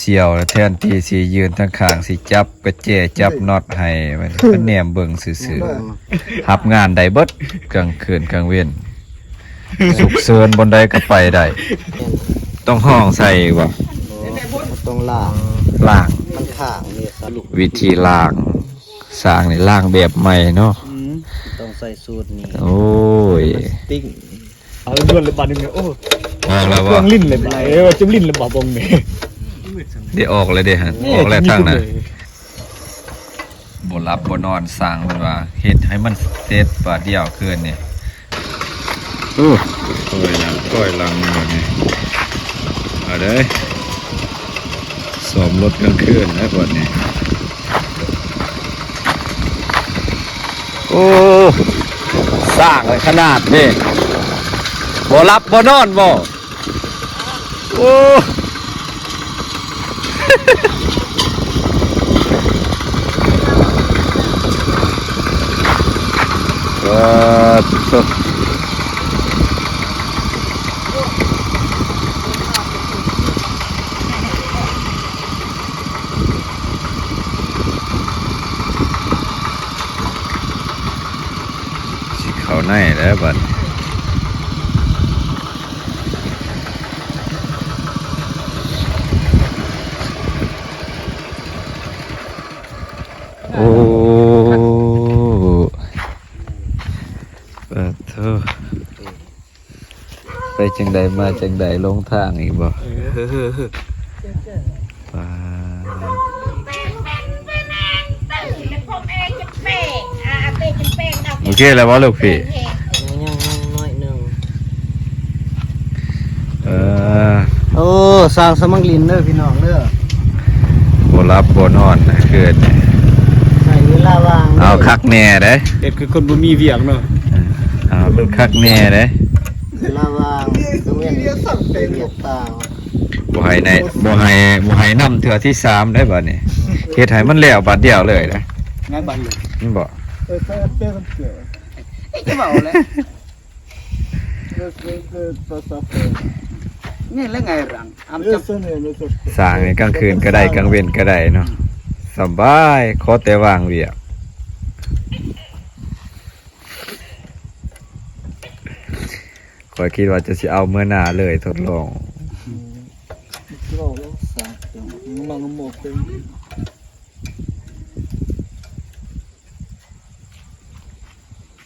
ສ່ຽວ ແທນທີ່ຊິຢືນທາງຂ້າງ ຊິຈັບກະແຈ ຈັບນັອດໃຫ້ ມັນ ມັນແນມເບິ່ງຊື່ໆ ຮັບງານໄດ້ເບິດ ກາງຄືນກາງເວັນ ສຸກເສີນບ່ອນໃດກໍໄປໄດ້ ຕ້ອງຮ້ອງໃສ່ບໍ່? ບໍ່ ຕ້ອງລ້າງ ລ້າງ ມັນຄ້າງນີ້ ວິທີລ້າງ ສ້າງນີ້ລ້າງແບບໃໝ່ເນາະ ອືມ ຕ້ອງໃສ່ສູດນີ້ ໂອ້ຍ ເອົາລວດເລີຍບາດນີ້ ໂອ້ ອອກແລ້ວບໍ່? ເຄື່ອງຫຼິ້ນເລີຍບາດ ເອີ ຈຸ່ມຫຼິ້ນເລີຍບາດ ບົງນີ້ ໄດ້ອອກແລ້ວເດ້ຫັ້ນ ນີ້ ອອກແລ້ວທາງນັ້ນ ບໍ່ຫຼັບບໍ່ນອນ ສ້າງເພິ່ນວ່າ ເຮັດໃຫ້ມັນເສັດບາດດຽວຄືນນີ້ ໂອ້ ຖອຍຫຼັງ ຖອຍຫຼັງບາດນີ້ ເອົາເດີ້ ຊ້ອມລົດກາງຄືນແລ້ວບາດນີ້ ໂອ້ ສ້າງໄວ້ຂະໜາດນີ້ ບໍ່ຫຼັບບໍ່ນອນບໍ່? ໂອ້ ປາດໂທ້ ຊິເຂົ້າໃນແລ້ວບັດ ໂອ້ ປາດໂທ້ ໄປຈັ່ງໃດມາຈັ່ງໃດ ຫຼົງທາງອີກບໍ່? ເອີ ປາດ ໂອເຄແລ້ວບໍ່ລູກພີ່? ຍັງ ຍັງໜ້ອຍໜຶ່ງ ເອີ ໂອ້ ສ້າງສະໝັກຫຼິ້ນເດີພີ່ນ້ອງເດີ ບໍ່ຫຼັບບໍ່ນອນຄືນນີ້ ໃຊ້ເວລາວ່າງ ເອົາຄັກແນ່ເດ້ ເຮັດຄືຄົນບໍ່ມີວຽກເນາະ ເອົາຄັກແນ່ເດ້ ລະຫວ່າງກາງເວັນ ເຮັດວຽກຕ່າງ ບໍ່ໃຫ້ໃນ ບໍ່ໃຫ້ ບໍ່ໃຫ້ນຳເທື່ອທີສາມໄດ້ບາດນີ້ ເຮັດໃຫ້ມັນແລ້ວບາດດຽວເລີຍນະ ງ່າຍບາດດຽວ ແມ່ນບໍ່? ເອີ ຈະເວົ້າແຫຼະ ນີ້ແຫຼະໄງລັງ ສ້າງໃນກາງຄືນກໍໄດ້ ກາງເວັນກໍໄດ້ເນາະ ສະບາຍ ຂໍແຕ່ວ່າງວຽກ. ຂ້ອຍຄິດວ່າຈະຊິເອົາເມືອໜ້າເລີຍ ທົດລອງ ອືມ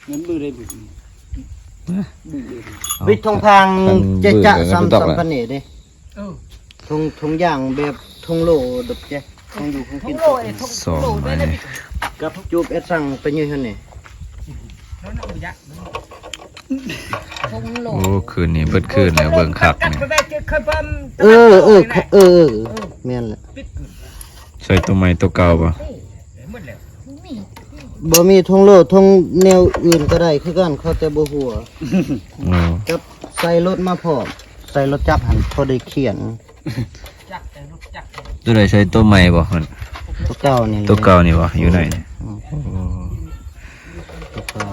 ມັນບືໄດ້ບື ບືເດ້ ບິດທົ່ງທາງ ຄັນ ຈະ ຈະ ບື ສຳ ສຳພັນເດ ເອີ ທົ່ງ ທົ່ງຢາງແບບທົ່ງໂຫຼດອກແຈ ຂອງຢູ່ຂອງກິນ ສອງໄມ້ ກັບຈູບແອດສັງໄປຢູ່ຫັ້ນນີ້ ໂອ້ ຄືນນີ້ເບິດຄືນແລ້ວ ເບິ່ງຄັກນີ້ ເອີ ເອີ ເອີ ເອີ ແມ່ນແຫຼະ ໃສ່ໂຕໃໝ່ໂຕເກົ່າບໍ່? ບໍ່ມີ ທົ່ງໂຫຼ ທົ່ງແນວອື່ນກໍໄດ້ຄືກັນ ເຂົາແຕ່ບໍ່ຮົ່ວ ອໍ ກັບໃສ່ລົດມາພ້ອມ ໃສ່ລົດຈັກຫັ້ນ ພໍໄດ້ຂຽນ ໂຕໃດໃສ່ໂຕໃໝ່ບໍ່ຫັ້ນ? ໂຕເກົ່ານີ້ແຫຼະ ໂຕເກົ່ານີ້ບໍ່? ຢູ່ໃນນີ້ ອືມ ໂອ້ ໂຕເກົ່າ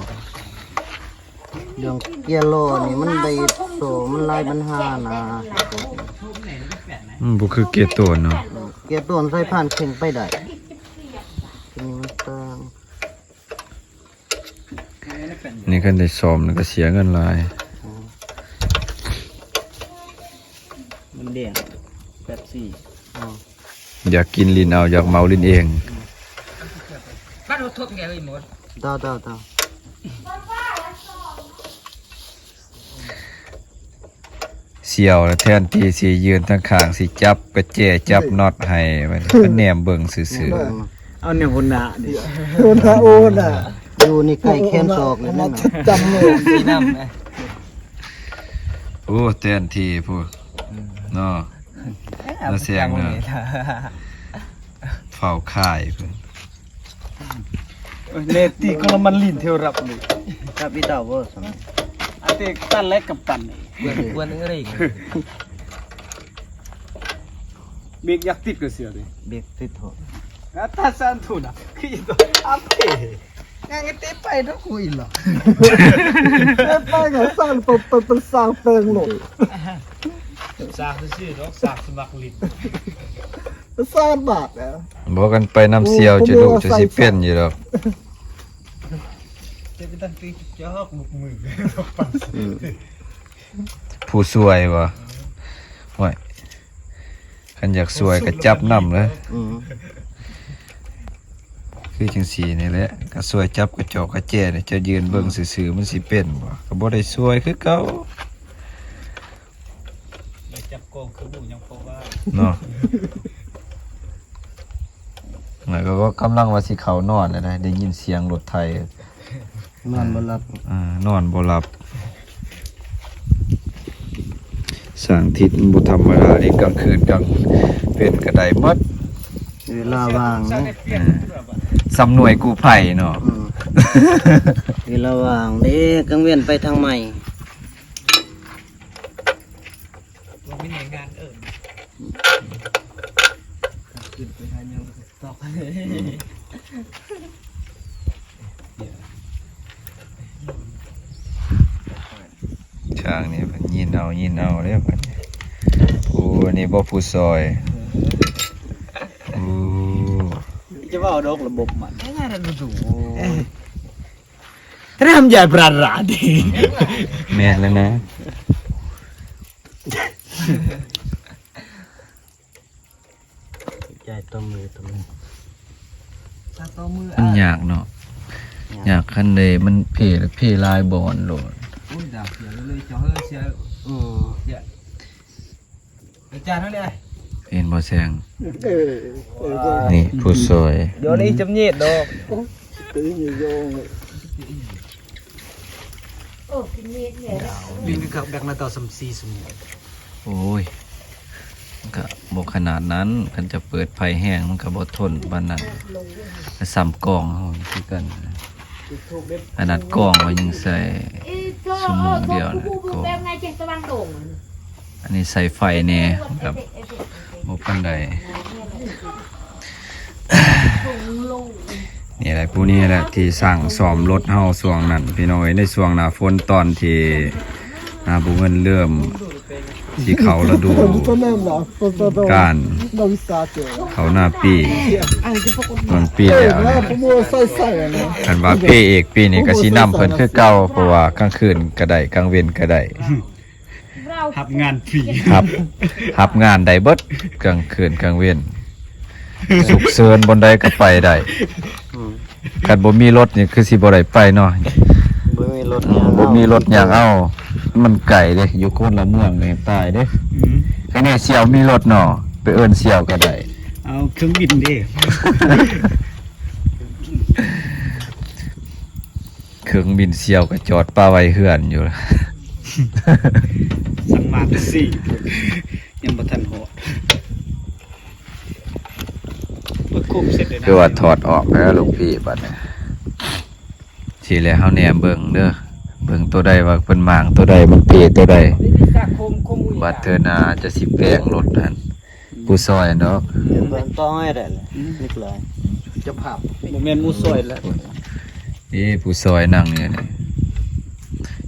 ເລື່ອງເກຍລໍ້ນີ້ມັນໄດ້ໂຕ ມັນຫຼາຍບັນຫານະ ມັນບໍ່ຄືເກຍໂຕນເນາະ ເກຍໂຕນໃສ່ຜ່ານເຄັ່ງໄປໄດ້ ໂຕນີ້ມັນຕ່າງ ນີ້ຄັນໄດ້ຊ້ອມແລ້ວກໍເສຍເງິນຫຼາຍ ອືມ ມັນແດງ ເປັບຊີ ອືມ ຢາກກິນຫຼິ້ນເອົາ ຢາກເມົາຫຼິ້ນເອງ ເຈົ້າ ເຈົ້າ ເຈົ້າ ສ່ຽວ ແທນທີ່ຊິຢືນທາງຂ້າງ ຊິຈັບກະແຈ ຈັບນັອດໃຫ້ ມັນ ມັນແນມເບິ່ງຊື່ໆ ເອົາແນວຫົວໜ້ານີ້ ຫົວໜ້າ ໂອ້ ຫົວໜ້າ ຢູ່ນີ້ໃກ້ແຂນສອກເລີຍນັ້ນ ຈຳເລີຍ ສີນຳນະ ໂອ້ ແທນທີ່ພຸ້ນ ອືມ ເນາະ ເອີ ມາແຊງເນາະ ເຝົ້າຂາຍເພິ່ນ ເນຕິກະລະມັນລິນເທວຮັບນີ້ ກັບອີເຕົ້າບໍ່ຊັ້ນ ອາເຕຕັນແລະກຳປັ່ນນີ້ ເບກຢາກຕິດກໍເສຍເດ ເບກຕິດໂທດ ອາຕາສັນທຸນະ ຄືອີໂຕ ອາເຕ ງານເຕະໄປເນາະ ຄຸຍເນາະ ເຕະໄປກໍສ້າງຕົວເປັນ ເປັນສ້າງແປງໂລດ ສ້າງຊື່ໆດອກ ສ້າງສະໝັກຫຼິ້ນ ສາມບາດແລ້ວ. ບໍ່ ຄັນໄປນຳສ່ຽວຈະດຸຈະຊິເປັນຢູ່ດອກ. ເຈັບໄປຕັ້ງຕີຈອກ ລຸກມື. ອືມ ຜູ້ຊ່ວຍບໍ່? ໂອ້ຍ ຄັນຢາກຊ່ວຍກໍຈັບນຳເລີຍ. ອືມ ຄືຈັ່ງຊີ້ນີ້ແຫຼະ ກໍຊ່ວຍຈັບກະຈອກກະແຈນີ້ ເຈົ້າຢືນເບິ່ງຊື່ໆ ມັນຊິເປັນບໍ່? ກໍບໍ່ໄດ້ຊ່ວຍຄືເກົ່າ. ໄດ້ຈັບກອງຄືໝູ່ຍັງພໍວ່າເນາະ. ແລ້ວກໍກຳລັງວ່າຊິເຂົ້ານອນແລ້ວນະ ໄດ້ຍິນສຽງລົດໄຖ. ນອນບໍ່ຫຼັບ ເອີ ນອນບໍ່ຫຼັບ. ຊ່າງທິດມັນບໍ່ທຳມະດາເດ້ ກາງຄືນກາງເວັນກໍໄດ້ໝົດ ເວລາວ່າງເນາະ. ເອີ ສ່ຳໜ່ວຍກູ້ໄພເນາະ. ອືມ ເວລາວ່າງເດ້ ກາງເວັນໄປທາງໃໝ່. ບໍ່ມີໜ່ວຍງານເອີ້ນ ຂຶ້ນໄປຫາຫຍັງກໍຕອກ. ອືມ ຊ່າງນີ້ເພິ່ນຍິນເອົາ ຍິນເອົາເດ້ບັດນີ້. ໂອ້ ອັນນີ້ບໍ່ຜູ້ຊ່ອຍ. ໂອ້ ຈະເວົ້າດອກລະບົບມັນ ແມ່ນແລ້ວນະ. ໃຈຕໍ່ມື ຕໍ່ມື ຖ້າຕໍ່ມື ມັນຍາກເນາະ. ຍາກ ຍາກ ຄັນໃດມັນເພ ເພຫຼາຍບ່ອນໂລດ. ໂອ້ຍ ດາວເສຍເລີຍ ເຈົ້າເອີຍ ເສຍ. ເອີ ເສຍ ອາຈານເຮົາເດ້ ເຫັນບໍ່ແສງ? ເອີ ນີ້ຜູ້ຊ່ອຍ ດຽວນີ້ຈຳເຍດດອກ. ໂອ້ ກິນເມດແລ້ວ ບິນກັບແບັກໜ້າເຕົາສ່ຳສີ່ຊົ່ວໂມງ. ໂອ້ຍ ມັນກະບໍ່ຂະໜາດນັ້ນ ຄັນຈະເປີດໄຟແຮງມັນກະບໍ່ທົນປານນັ້ນ. ແລະສ່ຳກ້ອງເຮົາຄືກັນ ຂະໜາດກ້ອງເຮົາຍັງໃຊ້ຊົ່ວໂມງດຽວນະ ກ້ອງ. ອັນນີ້ໃຊ້ໄຟແດ່ ມັນກະບໍ່ປານໃດ. ນີ້ແຫຼະ ຜູ້ນີ້ແຫຼະທີ່ຊ່າງສ້ອມລົດເຮົາຊ່ວງນັ້ນ ພີ່ນ້ອງເອີຍ. ໃນຊ່ວງໜ້າຝົນ ຕອນທີ່ ອ່າ ບໍ່ແມ່ນເລີ່ມຊິເຂົ້າລະດູການ ເຂົ້ານາປີ ຕົ້ນປີແລ້ວນະ. ຄັນວ່າເພເອກປີນີ້ກໍຊິນຳເພິ່ນຄືເກົ່າ ເພາະວ່າກາງຄືນກໍໄດ້ ກາງເວັນກໍໄດ້. ຮັບງານຟຣີ ຮັບ ຮັບງານໄດ້ເບິດ ກາງຄືນກາງເວັນ ສຸກເສີນບ່ອນໃດກໍໄປໄດ້. ອືມ ຄັນບໍ່ມີລົດນີ້ຄືຊິບໍ່ໄດ້ໄປເນາະ. ບໍ່ມີລົດ ອືມ ຍ່າງ ບໍ່ມີລົດຍ່າງເອົາ ມັນໄກເດ້ ຢູ່ຄົນລະເມືອງນີ້ຕາຍເດ້. ອືມ ຄັນແມ່ສ່ຽວມີລົດເນາະ ໄປເອີ້ນສ່ຽວກໍໄດ້. ເອົາເຄື່ອງບິນເດ້. ເຄື່ອງບິນສ່ຽວກໍຈອດປະໄວ້ເຮືອນຢູ່ ສັ່ງມາແຕ່ສີ່ ຍັງບໍ່ທັນຮອດ ເປີດໂຄກເສັດເລີຍນະ. ຄືວ່າຖອດອອກແລ້ວລູກພີ່ບັດນີ້. ຊິແລເຮົາແນມເບິ່ງເດີ ເບິ່ງໂຕໃດວ່າເພິ່ນມ້າງໂຕໃດ ມັນເພໂຕໃດ ບັດເທື່ອໜ້າຈະຊິແປງລົດຫັ້ນ. ຜູ້ຊ່ອຍເນາະ ເບິ່ງຕໍ່ໃຫ້ໄດ້ແຫຼະ ອືມ ເລັກຫຼາຍ ເຈົ້າພາບ ບໍ່ແມ່ນໝູ່ຊ່ອຍແລ້ວ. ເອີ ຜູ້ຊ່ອຍນັ່ງຢູ່ນີ້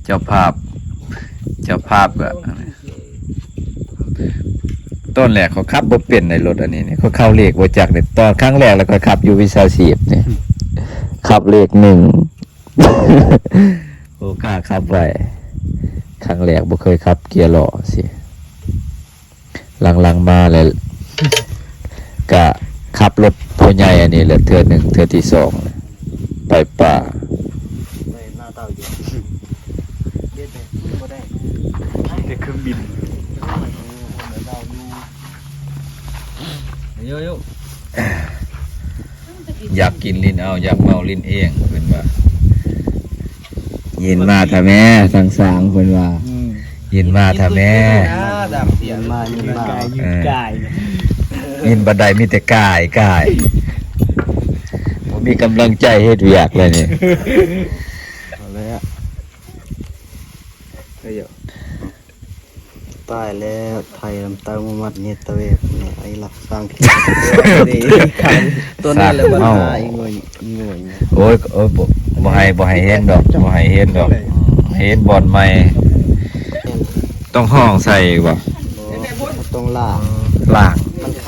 ເຈົ້າພາບ ເຈົ້າພາບກໍ ຕອນແລກຂ້ອຍຂັບບໍ່ເປັນໃນລົດອັນນີ້ນີ້ ຂ້ອຍເຂົ້າເລກບໍ່ຈັກນີ້ ຕອນຄັ້ງແລກແລ້ວຂ້ອຍຂັບຢູ່ວິຊາຊີບນີ້ ຂັບເລກໜຶ່ງ ໂອ້ ກ້າຂັບໄວ ຄັ້ງແລກບໍ່ເຄີຍຂັບເກຍລໍ້ຊີ້. ຫຼັງໆມາແລ້ວ ກະຂັບລົດພໍ່ໃຫຍ່ອັນນີ້ແຫຼະ ເທື່ອໜຶ່ງ ເທື່ອທີສອງ ໄປປ່າ ໄປໜ້າເຕົາຢູ່ ເຮັດໄດ້ບໍ່ໄດ້ ຂີ່ແຕ່ເຄື່ອງບິນ ໂຍໂຍ ຢາກກິນຫຼິ້ນເອົາ ຢາກເມົາຫຼິ້ນເອງ ເພິ່ນວ່າ. ຍິນມາທະແມ່ ສັງສາງ ເພິ່ນວ່າ ອືມ ຍິນມາທະແມ່ ຍິນມາ ຍິນມາ ເອີ ຍິນບໍ່ໄດ້ ມີແຕ່ກາຍ ກາຍ ບໍ່ມີກຳລັງໃຈເຮັດວຽກແລ້ວນີ້ ເອົາແລ້ວ ຕາຍແລ້ວ ໄທນຳເຕົ້າມາມັດເຮັດຕະເວບແນ່ ໄອ້ລັກສ້າງ ຕົວນີ້ແຫຼະບັນຫາ ອີໂງຍ ອີໂງຍ. ໂອ້ຍ ໂອ້ຍ ບໍ່ ບໍ່ໃຫ້ ບໍ່ໃຫ້ເຫັນດອກ ບໍ່ໃຫ້ເຫັນດອກ ອືມ ໃຫ້ເຫັນບ່ອນໃໝ່ ຕ້ອງຫ້ອງໃສ່ບໍ່? ບໍ່ ຕ້ອງລ້າງ ລ້າງ ມັນຂ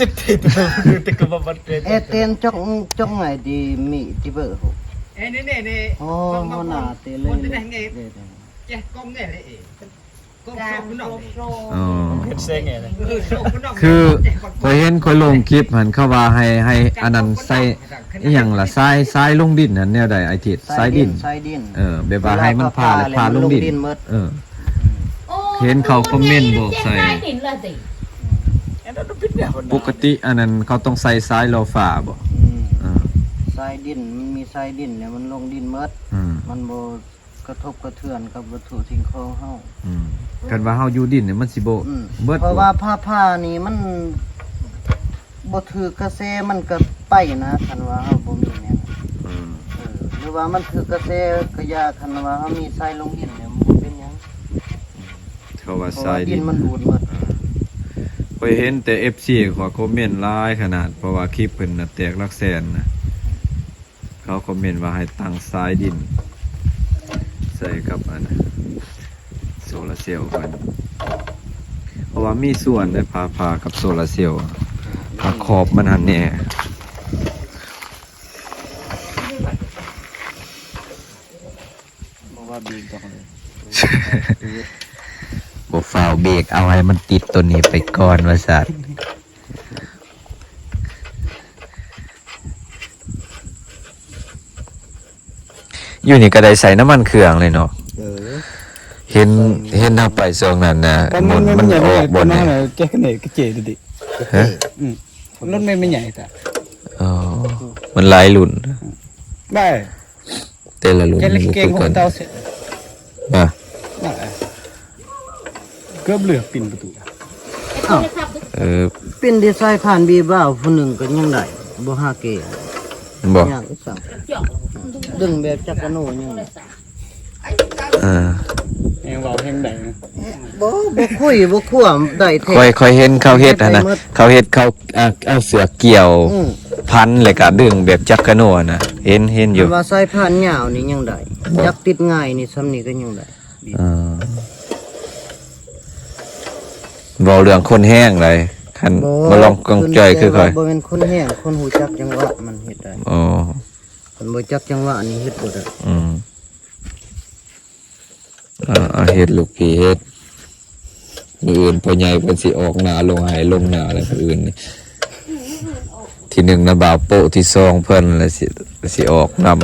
សិບເທດ ແອເຕນ ຈອງ ຈອງໄງດີມີທີ່ເບີຫົກ ເອເນເນເນ ໂອ້ ຫົວໜ້າເຕເລ ເດ ເດ ເຈກອງເນເລເອ ອໍ ຄືຂ້ອຍເຫັນຂ້ອຍລົງຄລິບຫັ້ນ ເຂົາວ່າໃຫ້ ໃຫ້ອັນນັ້ນໃສ່ອີ່ຫຍັງລະ ຊາຍ ຊາຍລົງດິນຫັ້ນ ແນວໃດອ້າຍທິດ? ຊາຍດິນ ຊາຍດິນ ເອີ ແບບວ່າໃຫ້ມັນຜ່າ ແລ້ວຜ່າລົງດິນ ເອີ ເຫັນເຂົາຄອມເມັນບອກໃສ່ ປົກກະຕິອັນນັ້ນເຂົາຕ້ອງໃສ່ຊາຍລໍຟ້າບໍ? ອືມ ເອີ ຊາຍດິນ ມັນມີຊາຍດິນແລ້ວມັນລົງດິນໝົດ ອືມ ມັນບໍ່ ກະທົບກະເທືອນກັບວັດຖຸສິ່ງຂອງເຮົາ ອືມ ຄັນວ່າເຮົາຢູ່ດິນນີ້ມັນຊິບໍ່ ອືມ ເບິດ ເພາະວ່າ ບໍ່ ຜ້າ ຜ້ານີ້ມັນບໍ່ຖືກກະແສມັນກະໄປນະ ຄັນວ່າເຮົາບໍ່ມີແນວ ອືມ ເອີ ຫຼືວ່າມັນຖືກກະແສກະຢ່າ ຄັນວ່າເຮົາມີຊາຍລົງດິນນີ້ມັນບໍ່ເປັນຫຍັງ ເຂົາວ່າຊາຍດິນ ເພາະວ່າດິນມັນດູດໝົດ ອືມ ຂ້ອຍເຫັນແຕ່ເອັຟຊີຂ້ອຍຄອມເມັນຫຼາຍຂະໜາດ ເພາະວ່າຄລິບເພິ່ນນະແຕກຫຼັກແສນນະ ເຂົາຄອມເມັນວ່າໃຫ້ຕັ້ງສາຍດິນໃສ່ກັບອັນໂຊລາເຊວເພິ່ນ ເພາະວ່າມີສ່ວນໄດ້ ພາ ພາກັບໂຊລາເຊວ ພາຂອບມັນຫັ້ນແດ່. ບໍ່ວ່າເບຣກດອກເລີຍ ບໍ່ຟ້າວເບຣກ ເອົາໃຫ້ມັນຕິດໂຕນີ້ໄປກ່ອນວ່າຊັ້ນ. ຢູ່ນີ້ກໍໄດ້ໃສ່ນ້ຳມັນເຄື່ອງເລີຍເນາະ. ເອີ ເຫັນ ເຫັນເຮົາໄປຊ່ວງນັ້ນນະ ມັນ ມັນ ມັນ ມັນອອກບ່ອນນີ້ ແຈກກະເນກະເຈດະດິ. ຮະ? ອືມ ລົດແມ່ນໃຫຍ່ຕາ. ອໍ ມັນຫຼາຍລຸ້ນ ໄດ້ ແຕ່ລະລຸ້ນ ແຕ່ລະ ບໍ່ຄືກັນ ເຂົາເຈົ້າເສດ ນະ ເກືອບເຫຼືອປິ່ນປະຕູ. ອ້າວ ເອີ ປິ່ນທີ່ສາຍພານບີບາວຜູ້ໜຶ່ງກໍຍັງໄດ້ ບໍ່ຫາແກ້ ບໍ່ ຍາກອີກຊ້ຳ ດຶງແບບຈັກກະໂນຍັງໄດ້. ເອີ ແຮງເວົ້າແຮງໄດ້ນະ ບໍ່ ບໍ່ຄຸຍບໍ່ຄວາມໄດ້ແທ້. ຂ້ອຍ ຂ້ອຍເຫັນເຂົາເຮັດຫັ້ນນະ ເຂົາເຮັດ ເຂົາ ອ່າ ເອົາເຊືອກກ່ຽວ ອືມ ພັນ ແລ້ວກະດຶງແບບຈັກກະໂນຫັ້ນນະ ເຫັນ ເຫັນຢູ່. ຄັນວ່າສາຍພານຍາວນີ້ຍັງໄດ້ ບໍ່ ຈັກຕິດງ່າຍນີ້ ຊ່ຳນີ້ກໍຍັງໄດ້. ເອີ ເວົ້າເລື່ອງຄົນແຮງໃດ ຄັນ ບໍ່ ມາລອງກອງຈ່ອຍຄືຂ້ອຍ ບໍ່ແມ່ນຄົນແຮງ ຄົນຮູ້ຈັກຈັງຫວະມັນເຮັດໄດ້. ອໍ ຄັນບໍ່ຈັກຈັງຫວະນີ້ເຮັດບໍ່ໄດ້. ອືມ ເອົາ ເຮັດລູກພີ່ເຮັດ ມື້ອື່ນພໍ່ໃຫຍ່ເພິ່ນຊິອອກໜ້າລົງໄຮ່ລົງນາແລ້ວ ມື້ອື່ນນີ້ ທີໜຶ່ງນະບ່າວໂປະ ທີສອງເພິ່ນລະຊິ ຊິອອກນຳ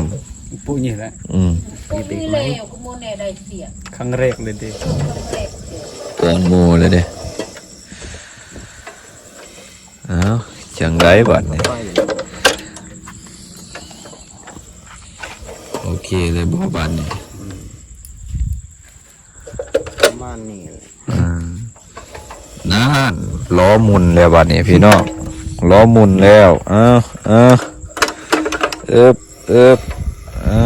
ປຸນີ້ແຫຼະ. ອືມ ປຸນີ້ແລ້ວ ກໍບໍ່ແນ່ໄດ້ສຽງ ຄັ້ງແລກເລີຍເດ້ ຄັ້ງແລກເດ້ ກ່ອນໝູ່ເລີຍເດ້. ເອົ້າ ຈັ່ງໃດບາດນີ້ ໂອເຄເລີຍບໍ່ບາດນີ້? ປະມານນີ້ແຫຼະ. ອ່າ ນັ້ນ ລໍ້ໝຸນແລ້ວບາດນີ້ພີ່ນ້ອງ ລໍ້ໝຸນແລ້ວ. ເອົາ ເອົາ ເອິບ ເອິບ ອ່າ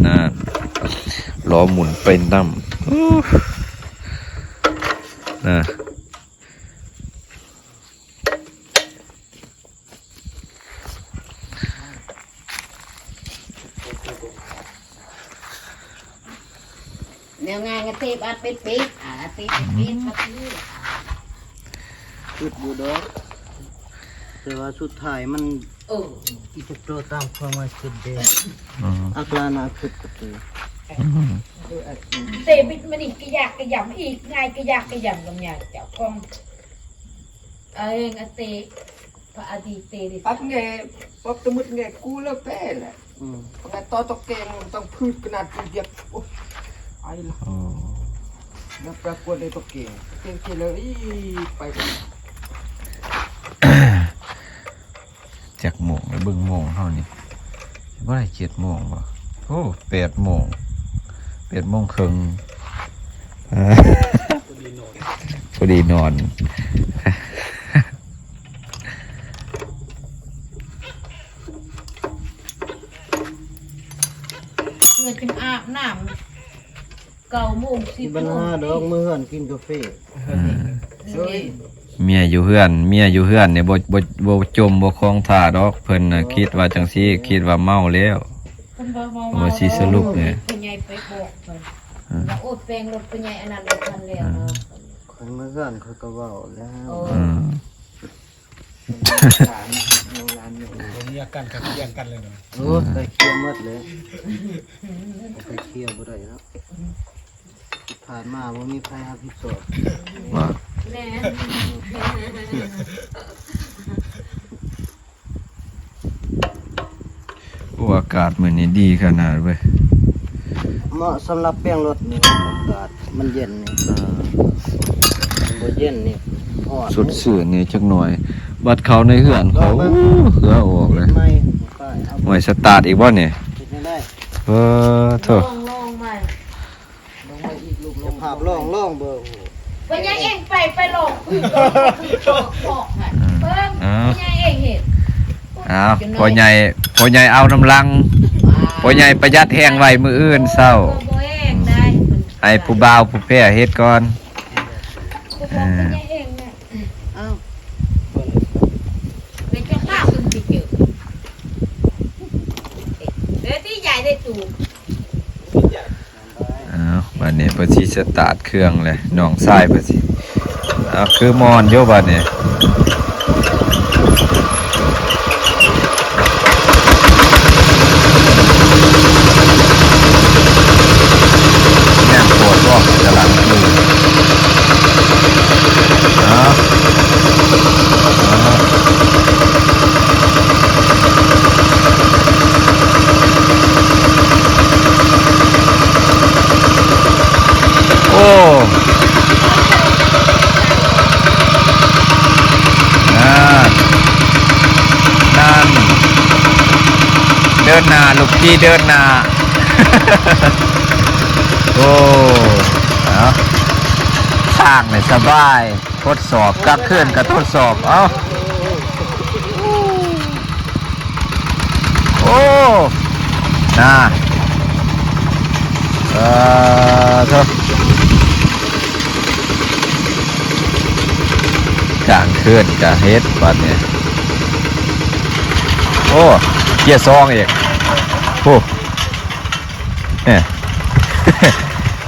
ນັ້ນ ລໍ້ໝຸນໄປນຳ. ອູ້ ນະ ແນວງ່າຍກໍເຕະບາດເປັດໆ ອ່າ ເຕະເປັດໆ ອືມ ກໍຄື ຄິດຢູ່ດອກ ແຕ່ວ່າສຸດທ້າຍມັນ ເອີ ອີ່ຈັກໂຕຕາມຄວາມໝາຍຄິດເດ້. ອືມ ອັກລານາຄິດກໍຄື ອືມ ເຕະບິດມານີ້ກະຢາກກະຢຳອີກ ງ່າຍກະຢາກກະຢຳກັບຍາເຈົ້າຂອງ ເອີ ອາເຕ ພະອາດີເຕ ປັບແງ ປັບຕະມຶດແງ ກູແລ້ວແປແຫຼະ. ອືມ ແຕ່ຕໍ່ຕົກແກງຕ້ອງພືດຂະໜາດດຽວ ໂອ້ຍ ໄອລະ. ອໍ ແລ້ວປາກົດໄດ້ຕົກແກງ ເກງເກເລີ ອີ ໄປ ຈັກໂມງແລ້ວ ເບິ່ງໂມງເຮົານີ້ ຊິບໍ່ໄດ້ເຈັດໂມງບໍ່? ໂອ້ ແປດໂມງ ແປດໂມງເຄິ່ງ ພໍດີນອນ ເພື່ອຈະອາບນ້ຳ ເກົ້າໂມງ ສິບໂມງ ບໍ່ມີບັນຫາດອກ ມື້ເຮືອນກິນກາເຟ. ອືມ ເມຍຢູ່ເຮືອນ ເມຍຢູ່ເຮືອນນີ້ບໍ່ ບໍ່ ບໍ່ຈົ່ມບໍ່ຄອງທ່າດອກ ເພິ່ນນະ ເອີ ຄິດວ່າຈັ່ງຊີ້ ຄິດວ່າເມົາແລ້ວ ເພິ່ນວ່າເມົາ ວ່າຊິສະຫຼຸບແຫຼະ ພໍ່ໃຫຍ່ໄປບອກເພິ່ນ ອືມ ວ່າ ໂອ້ຍ ແປງລົດພໍ່ໃຫຍ່ອັນນັ້ນບໍ່ທັນແລ້ວ ອືມ ເນາະ. ຂ້ອຍມາເຮືອນຂ້ອຍກໍເວົ້າແລ້ວ ເອີ ອືມ ບໍ່ມີອາການກໍເຄຍກັນເລີຍເນາະ. ໂອ້ ໄປເຄຍໝົດເລີຍ ໄປເຄຍບໍ່ໄດ້ເນາະ ທີ່ຜ່ານມາບໍ່ມີໃຜຮັບຜິດຊອບ ວ່າ ແມ່ນ ໂອ້ ອາກາດມື້ນີ້ດີຂະໜາດເວີຍ ເໝາະສຳລັບແປງລົດນີ້ ອາກາດມັນເຢັນນີ້ ເອີ ມັນບໍ່ເຢັນນີ້ ຮ້ອນ ສົດຊື່ນແດ່ຈັກໜ້ອຍ. ບັດເຂົ້າໃນເຮືອນ ໂອ້ ເຫື່ອອອກເລີຍ ໂອ້ຍ ສະຕາດອີກບໍ່ນີ້? ເຮັດແນວໃດ? ເອີ ໂທ້ ລອງ ລອງໃໝ່ ລອງໃໝ່ອີກລູກ ລອງ ສະພາບລອງ ລອງເບິ່ງ. ພໍ່ໃຫຍ່ເອງໄປ ໄປລອງ ອືມ ເບິ່ງ ອ່າ ພໍ່ໃຫຍ່ເອງເຮັດ ອ້າວ ພໍ່ໃຫຍ່ ພໍ່ໃຫຍ່ເອົານຳຫຼັງ ພໍ່ໃຫຍ່ປະຢັດແຮງໄວ້ມື້ອື່ນເຊົ້າ ບໍ່ແຮງໄດ້ ໃຫ້ຜູ້ບ່າວຜູ້ແພ້ເຮັດກ່ອນ ເອີ ພໍ່ໃຫຍ່ເອງນະ ອ້າວ ບາດນີ້ເພິ່ນຊິສະຕາດເຄື່ອງແຫຼະ ນ້ອງຊາຍເພິ່ນຊິ ອ້າວ ຄືມ່ອນຢູ່ບາດນີ້ ແມ່ນໂພດບໍ່ ກຳລັງຢູ່ ອ້າວ ອ້າວ ໂອ້ ນານ ນັ້ນ ເດີນໜ້າລູກພີ່ ເດີນໜ້າ ໂອ້ ເອົາ ທາງນີ້ສະບາຍ. ທົດສອບ ກາງຄືນກໍທົດສອບ ເອົ້າ ໂອ້ ນາ ເອີ ໂທ້ ກາງຄືນກໍເຮັດບາດນີ້ ໂອ້ ເກຍສອງອີກ ໂອ້ ເອີ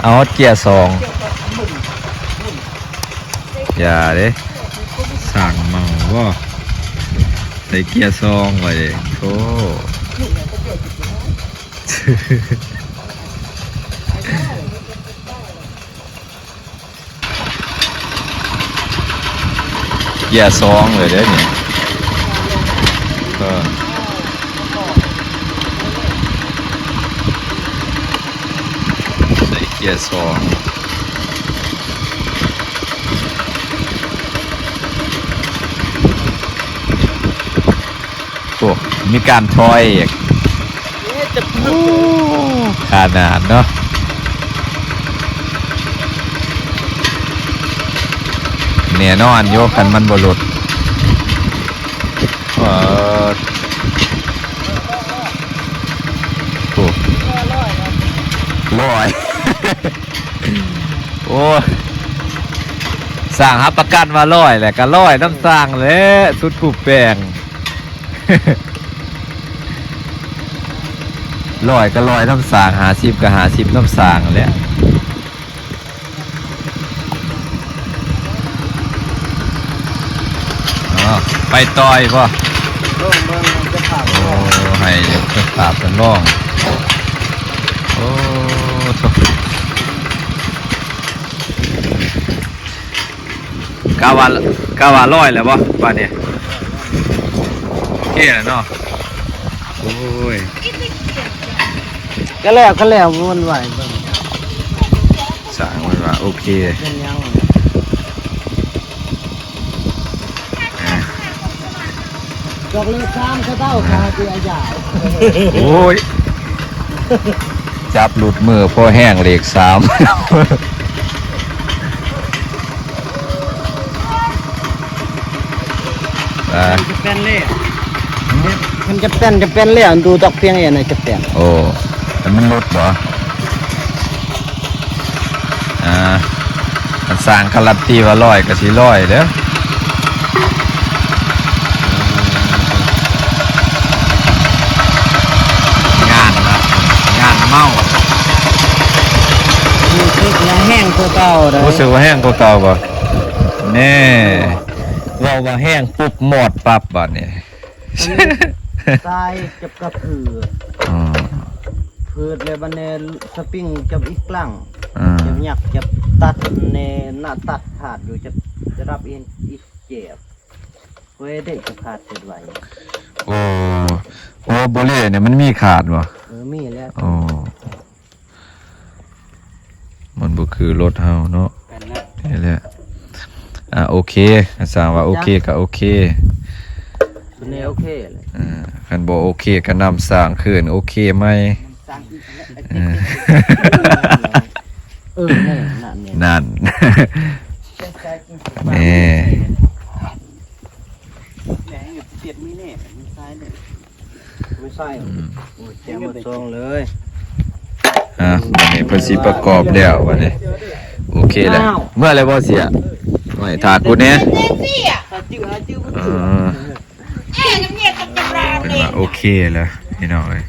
ເອົາເກຍສອງ. ຢ່າເດ້ ສ້າງເມົາບໍ່ ໃສ່ເກຍສອງໄວ້ເດ້ ໂທ້ ເກຍສອງເລີຍເດ້ນີ້ ເອີ ໃສ່ເກຍສອງ. ໂອ້ ມີການຖອຍອີກ ໂອ້ ຂະໜາດເນາະ ແນ່ນອນຢູ່ ຄັນມັນບໍ່ຫຼຸດ ປາດ ໂອ້ ຮ້ອຍ ໂອ້ ຊ່າງຮັບປະກັນວ່າຮ້ອຍແຫຼະ ກໍຮ້ອຍນຳຊ່າງແຫຼະ ສຸດຜູ້ແປງ ຮ້ອຍກໍຮ້ອຍນຳຊ່າງ ຫ້າສິບກໍຫ້າສິບນຳຊ່າງແຫຼະ. ເອົາ ໄປຕໍ່ອີກບໍ່? ລອງເບິ່ງ ເຈົ້າພາບ ໂອ້ ໃຫ້ເຈົ້າພາບເພິ່ນລອງ ໂອ້ ໂທ້ ກະວ່າ ກະວ່າຮ້ອຍແລ້ວບໍ່ບາດນີ້? ໂອເຄແລ້ວເນາະ ໂອ້ຍ ກະແລ້ວ ກະແລ້ວ ມັນໄຫວເບິ່ງ ຊ່າງມັນວ່າໂອເຄ ເປັນຫຍັງ ດອກເລກສາມ ສະເຕົ້າ ເອີ ຂາເດຍຢາວ ໂອ້ຍ ຈັບຫຼຸດມືພໍແຮງເລກສາມ ອ່າ ຈະແປ້ນແລ້ວ ມັນຈະແປ້ນ ຈະແປ້ນແລ້ວ ດູດອກພຽງເອນະ ຈະແປ້ນ ໂອ້ ແຕ່ມັນຫຼຸດບໍ່? ອ່າ ຄັນຊ່າງກາລັນຕີວ່າຮ້ອຍກໍຊິຮ້ອຍເດີ້ ງານນະ ງານເມົາ ຮູ້ສຶກວ່າແຮງກວ່າເກົ່າເດີ້ ຮູ້ສຶກວ່າແຮງກວ່າເກົ່າບໍ່? ແນ່ ເວົ້າວ່າແຮງປຸບ ມອດປັບບາດນີ້ ອັນນີ້ຊາຍຈັບກະພືດ ອໍ ພືດແລ້ວບາດນີ້ສະປິງຈັບອີກກລັງ ອ່າ ຈັບຍັກ ຈັບຕັດແນ່ ນະຕັດຂາດຢູ່ ຈັບ ຈະດັບອີກ ອີກແຈບ ເວີຍເດະ ຈະຂາດເສດໄວ້ ໂອ້ ຫົວໂບເລນີ້ມັນມີຂາດບໍ່? ເອີ ມີແລ້ວ ໂອ້ ມັນບໍ່ຄືລົດເຮົາເນາະ ແມ່ນແລ້ວ ນີ້ແຫຼະ ອ່າ ໂອເຄ ຖ້າຊ່າງວ່າໂອເຄກໍໂອເຄ ໂອເຄເລີຍ ອ່າ ຄັນບໍ່ໂອເຄກໍນຳສ້າງຄືນ ໂອເຄໃໝ່ ສ້າງອີກແລ້ວ ເອີ ເອີ ນັ້ນ ນັ້ນ ນັ້ນ ແນ່ ແມ່ນ ເປັນມີແນ່ ມັນຊາຍເລີຍ ບໍ່ໃສ່ ອືມ ໂອ້ຍ ແຈມໝົດຊອງເລີຍ ອ່ະ ບາດນີ້ເພິ່ນຊິປະກອບແລ້ວບາດນີ້ ໂອເຄແລ້ວ ອ້າວ ເມື່ອແລ້ວບໍ່ເສຍ ໂອ້ຍ ຖ້າກູແດ່ ຫາຈື່ ຫາຈື່ບໍ່ຖືກ ເອີ ເພິ່ນວ່າໂອເຄແລ້ວ ພີ່ນ້ອງເອີຍ